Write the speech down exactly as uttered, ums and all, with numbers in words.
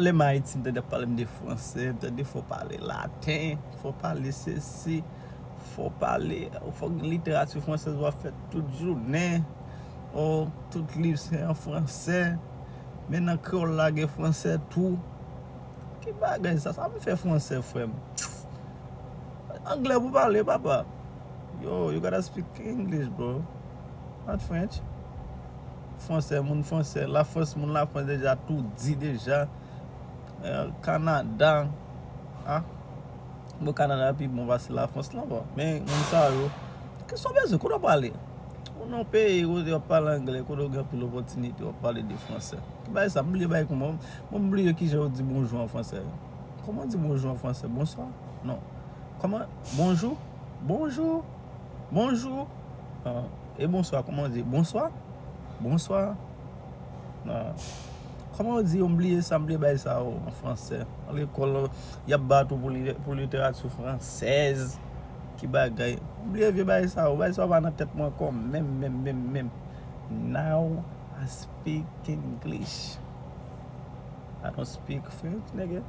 Lè m Ayiti, m tande ap pale m de fransè, m tande fò pale laten, fò pale sesi, fò pale, fò gen literati fransèz w ap fè tout jounen, o, tout liv se an fransè, men nan kreyòl la gen fransè tou. Ki bagay sa? Sa m fè fransè, frè m? Anglè pou pale, papa. Yo, you gotta speak English, bro. Not French. Fransè, moun fransè. Lafrans, moun Lafrans deja tou di deja. Eh, Kanada. Ah. Bon, Kanada pi bon pase Lafrans lan, bon. Men, moun sa yo. Kisa w bezwen? Kote w prale? Ou nan peyi, kote w ap pale anglè, kote w gen anpil opòtinite, w ap pale de fransè. Ki bagay sa? M bliye bagay kòman. Mwen, m bliye kijan yo di bonjou an fransè. Kòman di bonjou an fransè? Bonswa? Non. Kòman? Bonjou? Bonjou? Bonjou? Ah, e bonswa, kòman yo di? Bonswa? Bonswa? Ah. Kòman yo di? Yo, m bliye sa, m bliye bagay sa yo an fransè. An lekòl, y ap bat ou pou li-, pou literati fransèz. Ki bagay? M bliye vye bagay sa yo. Bagay sa yo pa nan tèt mwen ankò. Menm, menm, menm, menm. Now I speak English. I don't speak French, nigga.